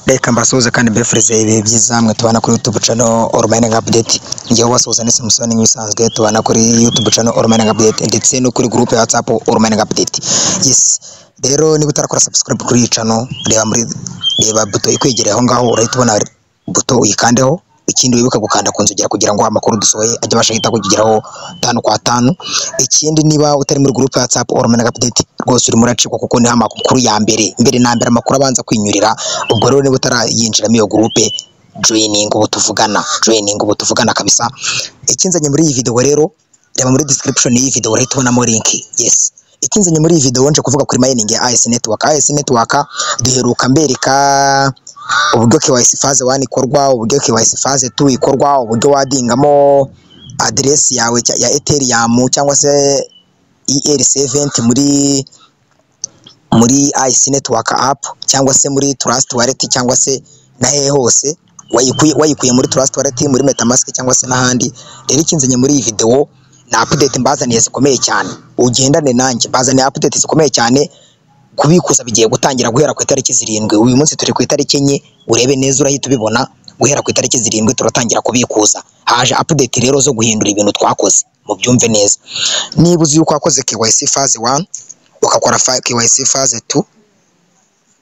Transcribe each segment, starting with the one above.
Reka mbasuhuze kandi mbifurize ibihe byiza mwe tubana kuri YouTube channel All Mining Update. Njyewe ubasuhuza ni Samson nk'ibisanzwe, tubana kuri YouTube channel All Mining Update ndetse no kuri group ya WhatsApp All Mining Update. Yes. Rero niba utarakora subscribe kuri iyi channel, reba muri reba buto ikwegereye aho ngaho, urahita ubona buto uyikandeho. Ikindi wibuke gukanda ku nzogera kugira ngo amakuru dusohoye ajye abasha guhita kukugeraho tanu kwa tanu. Ikindi niba utari muri group ya WhatsApp All Mining Update, rwose urimo uracikwa kuko niho amakuru ya mbere mbere na mbere amakuru abanza kwinyurira. Ubwo rero niba utarayinjiramo iyo groupe, joining ubu tuvugana, joining ubu tuvugana kabisa. Ikinzanye muri iyi video rero, reba muri description y'iyi video urahita ubonamo link. Yes. Ikinzanye muri iyi video, nje kuvuga kuri mining ya ICE Network. ICE Network duheruka mbereka uburyo KYC phase 1 ikorwa, uburyo KYC phase 2 ikorwa, uburyo waddingamo address yawe ya Ethereum cyangwa se ERC20 muri ICE Network app cyangwa se muri Trust Wallet cyangwa se na hehe hose wayikuye muri Trust Wallet, muri MetaMask cyangwa se n'ahandi. Rero ikinzanye muri iyi video ni update mbazaniye zikomeye cyane. Ugendane nanjye, mbazaniye update zikomeye cyane. Kubikuza bigiye gutangira guhera ku itariki 7. Uyu munsi turi ku itariki 4, urebe neza urahita ubibona. Guhera ku itariki 7 turatangira kubikuza. Haje update rero zo guhindura ibintu twakoze, mubyumve neza. Niba uzi yuko wakoze KYC phase 1, ugakora KYC phase 2,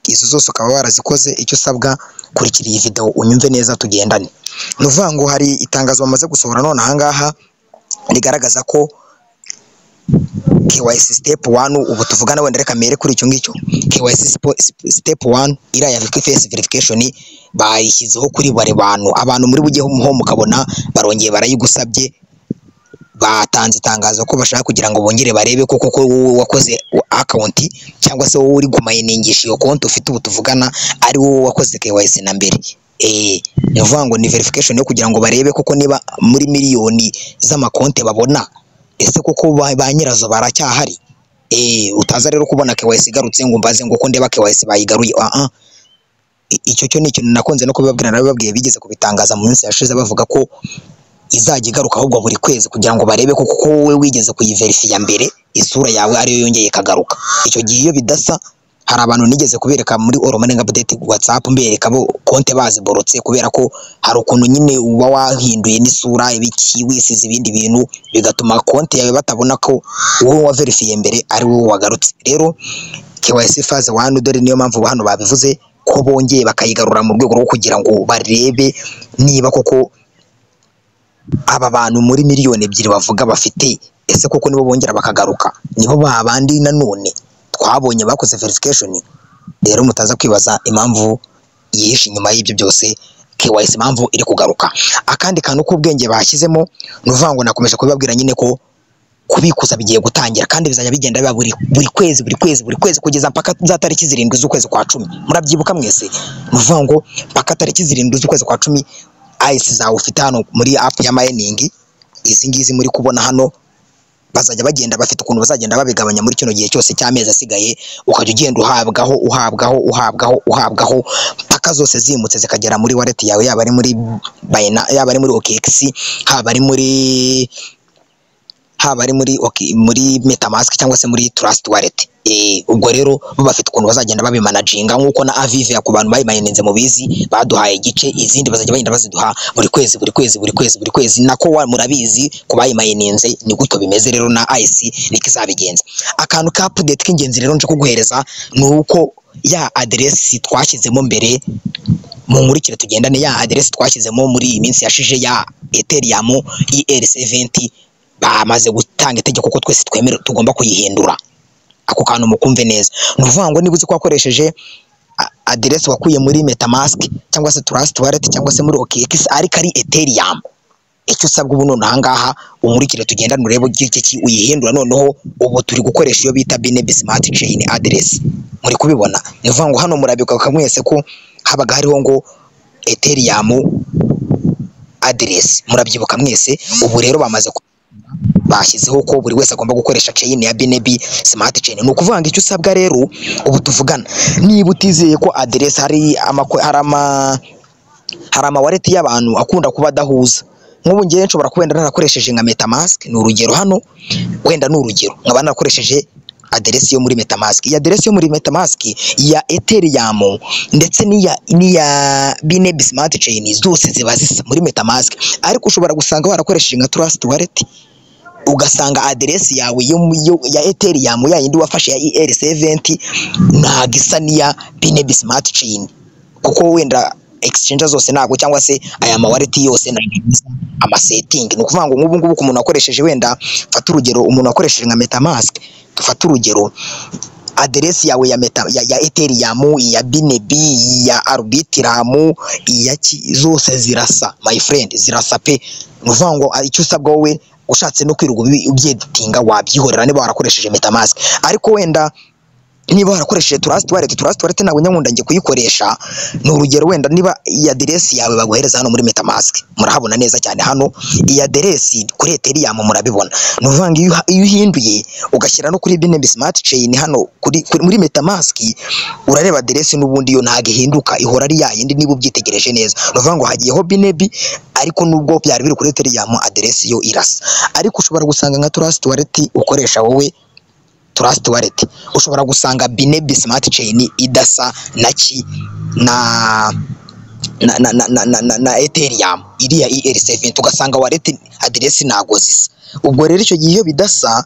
izo zose ukaba warazikoze, icyo usabwa, kurikira iyi video unyumve neza, tugendane. Ni ukuvuga ngo hari itangazo bamaze gusohora none aha ngaha rigaragaza ko KYC step 1 ubu tuvugana, wenda reka mere kuri icyo ngicyo, KYC step 1 iriya ya face verification bayishyizeho kuri bari bantu. Abantu muri bujye ho mukabona barongeye barayigusabye, batanze itangazo ko bashaka kugira ngo bongere barebe ko koko wowe wakoze account cyangwa se wowe uri kumayiningisha iyo konti ufite ubu tuvugana ari wowe wakoze KYC na mbere. Ni ukuvuga ngo ni verification yo kugira ngo barebe koko niba muri miliyoni z'amakonti babona, ese koko ba nyirazo baracyahari. Utaza rero kubona KYC igarutse ngo mbaze ngo ko ndeba KYC bayigaruye. Ah ah. Icyo cyo ni ikintu nakunze no kubibabwira, narabibabwiye, bigeze kubitangaza mu minsi yashize bavuga ko izajya igaruka ahubwo buri kwezi kugira ngo barebe ko koko wowe wigeze kuyiverifiya mbere, isura yawe ariyo yongeye ikagaruka. Icyo gihe iyo bidasa, hari abantu nigeze kubereka muri All Mining Update WhatsApp, mbereka bo konte baziborotse kubera ko hari ukuntu nyine uba wahinduye n'isura, ibiki, wisize ibindi bintu, bigatuma konte yawe batabona ko wowe waverifiye mbere ari wowe wagarutse. Rero KYC phase 1 dore niyo mpamvu hano babivuze ko bongeye bakayigarura mu rwego rwo kugira ngo barebe niba koko aba bantu muri miliyoni 2 bavuga bafite, ese koko nibo bongera bakagaruka, nibo ba bandi nanone twabonye bakoze verification. Rero mutaza kwibaza impamvu yihishe inyuma y'ibyo byose, KYC impamvu iri kugaruka. Akandi kantu k'ubwenge bashyizemo, ni ukuvuga ngo nakomeje kubibabwira nyine ko kubikuza bigiye gutangira kandi bizajya bigenda biba buri kwezi, buri kwezi, buri kwezi, kugeza mpaka za tariki 7 z'ukwezi kwa 10. Murabyibuka mwese? Ni ukuvuga ngo mpaka tariki 7 z'ukwezi kwa 10, ICE zawe ufite hano muri app ya mining, izi ngizi muri kubona hano, bazajya bagenda bafite ukuntu bazagenda babigabanya muri kino gihe cyose cy'amezi asigaye, ukajya ugenda uhabwaho, uhabwaho, uhabwaho, uhabwaho mpaka zose zimutse zikagera muri wallet yawe, yaba ari muri Binance, yaba ari muri OKX, haba ari muri MetaMask cyangwa se muri Trust Wallet. Ubwo rero bo bafite ukuntu bazagenda babimanaginga, nk'uko na Avive ku bantu bayimayininze mubizi baduhaye igice, izindi bazajya bagenda baziduha buri kwezi, buri kwezi, buri kwezi, buri kwezi, nako wa murabizi ku bayimayininze ni gutyo bimeze. Rero na ICE niko izabigenza. Akantu ka update k'ingenzi rero nje kuguhereza ni uko ya address twashyizemo mbere, mu nkurikire tugendane, ya address twashyizemo muri iyi minsi yashije ya Ethereum ERC20, bamaze gutanga itegeko ko twese twemere tugomba kuyihindura. Ako kantu mukumve neza. Ni ukuvuga ngo niba uzi ko wakoresheje address wakuye muri MetaMask cyangwa se Trust Wallet cyangwa se muri OKX ariko ari Ethereum, icyo usabwa ubu none aha ngaha, unkurikire tugendane urebe uburyo ki uyihindura. Noneho ubu turi gukoresha iyo bita BNB Smart Chain address, muri kubibona. Ni ukuvuga ngo hano murabibuka mwese ko habaga hariho ngo Ethereum address, murabyibuka mwese. Ubu rero bamaze bashyizeho ko buri wese agomba gukoresha chain ya BNB Smart Chain. Ni ukuvuga ngo icyo usabwa rero ubu tuvugana, niba utizeye ko address hari ama wallet y'abantu akunda kuba adahuza, nk'ubu ngewe nshobora kuba wenda narakoresheje nka MetaMask, ni urugero hano, wenda ni urugero, nkaba narakoresheje Aderesi yo muri MetaMask, iyi aderesi yo muri MetaMask ya Ethereum ndetse n'iya BNB Smart Chain zose ziba zisa muri MetaMask. Ariko ushobora gusanga warakoresheje nka Trust Wallet, ugasanga aderesi yawe ya Ethereum, ya yindi wafashe ya ERC20, ntabwo isa n'iya BNB Smart Chain, kuko wenda exchange zose ntabwo, cyangwa se aya ma wallet yose ntabwo ama setting. Ni ukuvuga ngo nk'ubu ngubu ku muntu wakoresheje, wenda fata urugero, umuntu wakoresheje nka MetaMask, dufate urugero, aderesi yawe ya meta ya Ethereum, iya BNB, iya Arbitrum, iya zose zirasa, my friend, zirasa pe. Ni ukuvuga ngo icyo usabwa wowe, ushatse no kwirirwa ubyeditinga wabyihorera niba warakoresheje MetaMask. Ariko wenda niba warakoresheje Trust Wallet, Trust Wallet ntabwo nyankunda njye kuyikoresha, ni urugero, wenda niba iyi aderesi yawe baguhereza hano muri MetaMask, murahabona neza cyane hano iyi aderesi kuri Ethereum murabibona. Ni ukuvuga ngo iyo uhinduye ugashyira no kuri BNB Smart Chain hano muri MetaMask, urareba aderesi n'ubundi yo ntabwo ihinduka, ihora ari ya yindi niba ubyitegereje neza. Ni ukuvuga ngo hagiyeho BNB, ariko nubwo byari biri kuri Ethereum, aderesi yo irasa. Ariko ushobora gusanga nka Trust Wallet ukoresha wowe, Trust Wallet, ushobora gusanga BNB Smart Chain idasa na ki na Ethereum iriya ERC20, ugasanga wallet address ntago zisa. Ubwo rero icyo gihe iyo bidasa,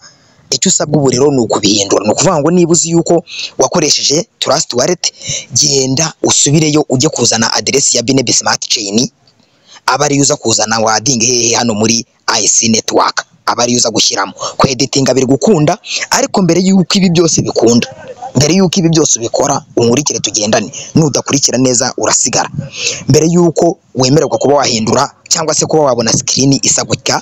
icyo usabwa ubu rero ni ukubihindura. Ni ukuvuga ngo niba uzi yuko wakoresheje Trust Wallet, genda usubireyo ujye kuzana aderesi ya BNB Smart Chain, aba ariyo uza kuzana wadinge hehe? Hano muri IC Network, aba ariyo uza gushyiramo. Kweditinga biri gukunda, ariko mbere y'uko ibi byose bikunda, mbere y'uko ibi byose ubikora, unkurikire tugendane, nudakurikira neza urasigara. Mbere y'uko wemererwa kuba wahindura cyangwa se kuba wabona screen isa gutya,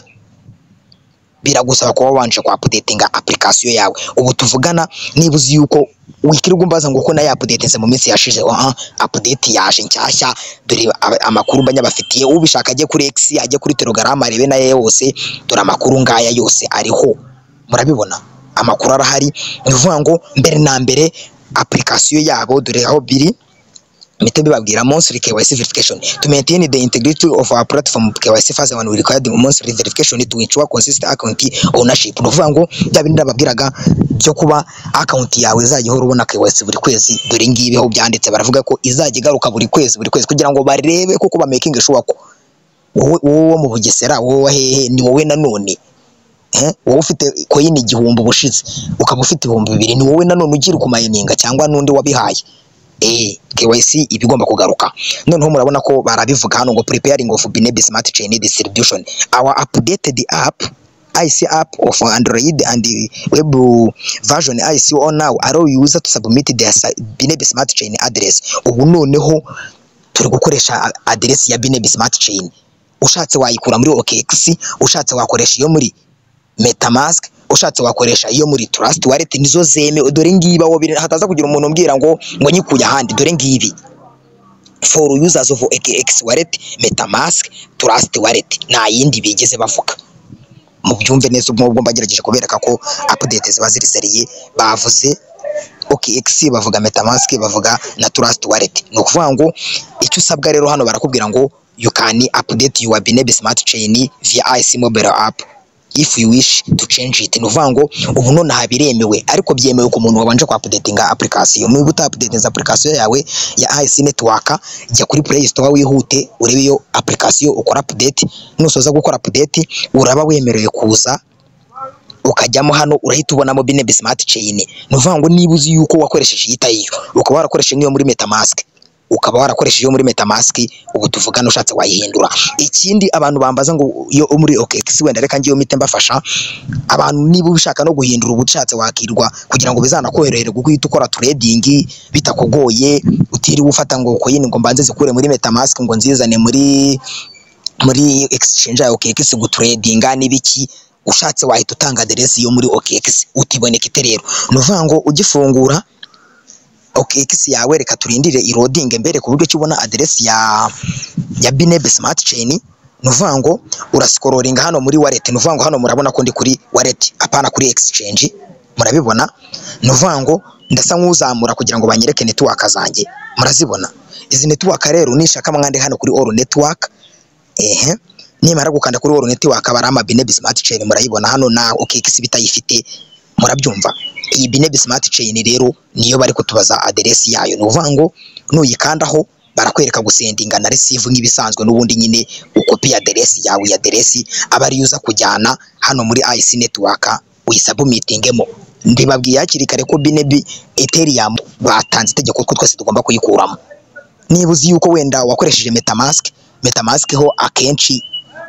biragusaba kuba wabanje kwa updatinga application yawe. Ubu tuvugana, niba uzi yuko wikirirwa umbaza ngo ko nayo updatinze mu minsi yashize, aha update yaje nshyashya, dore amakuru mba nyabafitiye. Ubishaka ajye kuri X, ajye kuri Telegram, arebe nayo yose, dore amakuru ngaya yose ariho, murabibona amakuru arahari. Ni ukuvuga ngo mbere na mbere application yabo, dore aho biri, mpite mbibabwira. Monthly KYC verification: to maintain the integrity of our platform, KYC phase 1 will require the monthly verification to ensure consistent account ownership. Ni ukuvuga ngo bya bindi nababwiraga byo kuba account yawe izajya ihora ubona KYC buri kwezi, dore ngibi aho byanditse. Baravuga ko izajya igaruka buri kwezi, buri kwezi, kugira ngo barebe koko ba making sure ko wowe wo mu Bugesera, wowe wa hehe, ni wowe nanone. Wowe ufite coin 1000 ubushize ukaba ufite 2000, ni wowe nanone ugira kumayininga cyangwa n'undi wabihaye? KYC iba igomba kugaruka. Noneho murabona ko barabivuga hano ngo preparing of BNB Smart Chain distribution, our updated app IC app of Android and web version ICO now allow user to submit their BNB Smart Chain address. Ubu noneho turi gukoresha address ya BNB Smart Chain. Ushatse wayikura muri OKX, ushatse wakoresha iyo muri MetaMask, ushatse wakoresha iyo muri Trust Wallet, nizo zemewe. Dore ngibi aho biri, hataza kugira umuntu umbwira ngo nyikuye ahandi. Dore ngibi: for users of OKX Wallet, MetaMask, Trust Wallet, nta yindi bigeze bavuga. Mubyumve neza. Ubwo ngubwo mbagerageje kubereka ko update ziba ziri sérieux. Bavuze OKX, bavuga MetaMask, bavuga na Trust Wallet. Ni ukuvuga ngo icyo usabwa rero hano, barakubwira ngo you can update your BNB Smart Chain via IC mobile app if you wish to change it. Ni ukuvuga ngo ubu nonaha biremewe, ariko byemewe ku muntu wabanje ku updatinga application. Niba utaupdatinze application yawe ya IC Network, jya kuri Play Store wihute urebe iyo application, ukora update. Nusoza gukora update, uraba wemerewe kuza ukajyamo hano, urahita ubonamo BNB Smart Chain. Ni ukuvuga ngo niba uzi yuko wakoresheje iyi tayiyo, ukaba warakoresheje nk'iyo muri MetaMask, ukaba warakoresheje iyo muri MetaMask, ubu tuvugana ushatse wayihindura. Ikindi abantu bambaza ngo iyo muri OKX, wenda reka ngiyo mpite mbafasha abantu. Niba ushaka no guhindura, ubu ushatse wakirwa kugira ngo bizanakorohere guhita ukora trading bitakugoye, utiriwe ufata ngo coin ngo mbanze zikure muri MetaMask ngo nzizane muri exchange ya OKX gutradinga n'ibiki. Ushatse wahita utanga aderesi yo muri OKX. Utiboneka ite rero? Ni ukuvuga ngo ugifungura OKX yawe, reka turindire iloadinge mbere ku buryo ki ubona aderesi ya BNB Smart Chain. Ni ukuvuga ngo urascrollinga hano muri wallet. Ni ukuvuga ngo hano murabona ko ndi kuri wallet, apana kuri exchange, murabibona. Ni ukuvuga ngo ndasa nk'uzamura kugira ngo banyereke network zanjye, murazibona izi network. Rero nishaka mwande hano kuri all network. Ehe, nimara gukanda kuri all network, aba ari ama BNB Smart Chain, murayibona hano na OKX bitayifite. Murabyumva, iyi BNB Smart Chain rero niyo bari kutubaza aderesi yayo. Ni ukuvuga ngo nuyikandaho barakwereka gusendinga na receive nk'ibisanzwe, n'ubundi nyine ukopi aderesi yawe, iyi aderesi aba ariyo uza kujyana hano muri IC Network uyisubmittingemo. Mbibabwiye hakiri kare ko BNB Ethereum batanze itegeko ko twese tugomba kuyikuramo. Niba uzi yuko wenda wakoresheje MetaMask, MetaMask ho akenshi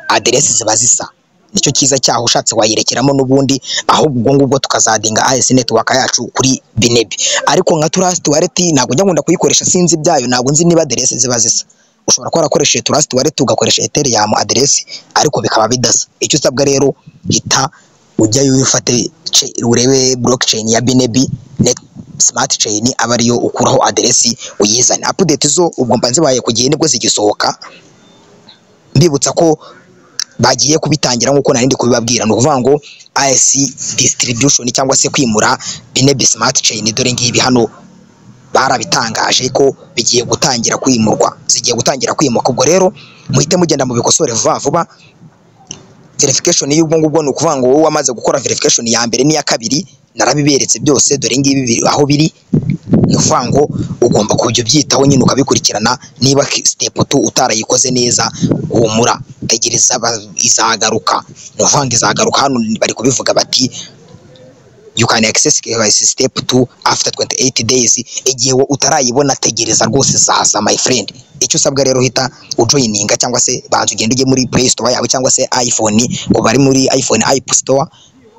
aderesi ziba zisa, nicyo cyiza cyaho, ushatse wayirekeramo n'ubundi, ahubwo ubwo ngubwo tukazadinga IC Network yacu kuri BNB. Ariko nka Trust Wallet ntabwo njya nkunda kuyikoresha, sinzi ibyayo, ntabwo nzi niba aderesi ziba zisa. Ushobora kuba warakoresheje Trust Wallet ugakoresha Ethereum aderesi ariko bikaba bidasa. Icyo usabwa rero, hita ujyayo ufate urebe blockchain ya BNB Net Smart Chain, aba ariyo ukuraho aderesi uyizane. Update zo ubwo mba nzibaye ku gihe nibwo zigisohoka. Mbibutsa ko bagiye kubitangira nk'uko nari ndi kubibabwira. Ni ukuvuga ngo IC distribution cyangwa se kwimura BNB Smart Chain, dore ngibi hano barabitangaje ko bigiye gutangira kwimurwa, zigiye gutangira kwimuka. Ubwo rero muhite mugenda mubikosore vuba vuba. Verification y'ubwo ngubwo ni ukuvuga ngo wowe wamaze gukora verification ya mbere n'iya kabiri, narabiberetse byose, dore ngibi aho biri. Ni ukuvuga ngo ugomba kujya ubyitaho nyine ukabikurikirana. Niba step 2 utarayikoze neza, humura, tegereza izagaruka. Ni ukuvuga ngo izagaruka. Hano bari kubivuga bati "You can access KYC step 2 after 28 days." Igihe utarayibona, tegereza rwose zaza, my friend. Icyo usabwa rero, hita ujoininga cyangwa se banza ugende ujye muri Play Store yawe cyangwa se iPhone, ku bari muri iPhone App Store,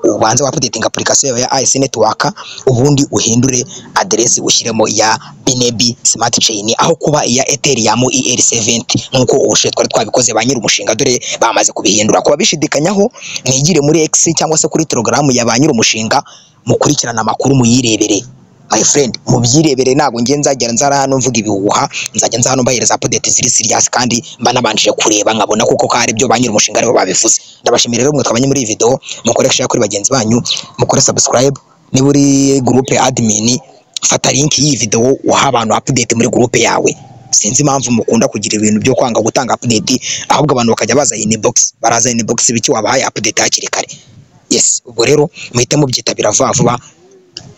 ubanze updating application yawe ya IC Network, ubundi uhindure address ushyiremo iya BNB Smart Chain aho kuba iya Ethereum ERC20 nkuko ubushize twari twabikoze. Ba nyiri umushinga dore bamaze kubihindura. Kuba bishidikanyaho, mwigire muri X cyangwa se kuri Telegram ya ba nyiri umushinga, mukurikirana amakuru, muyirebere, my friend, mubyirebere. Ntabwo ngiye nzagera nzara hano mvuga ibihuha, nzajya nza hano mbahereza update ziri serious kandi mba nabanjije kureba nkabona kuko ko ari byo ba nyiri umushinga aribo babivuze. Ndabashimira rero mwe twabanye muri iyi video. Mukore share kuri bagenzi banyu, mukore subscribe. Niba uri group admin, fata link y'iyi video uha abantu update muri group yawe. Sinzi impamvu mukunda kugira ibintu byo kwanga gutanga update, ahubwo abantu bakajya baza inbox. Baraza inbox biki wabahaye update hakiri kare? Yes, ubwo rero muhite mubyitabira vuba vuba.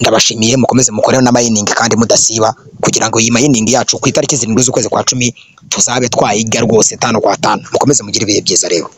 Ndabashimiye, mukomeze mukore na mining kandi mudasiba, kugira ngo iyi mining yacu ku itariki 7 z'ukwezi kwa 10 tuzabe twayirya rwose tano kwa tano. Mukomeze mugire ibihe byiza rero.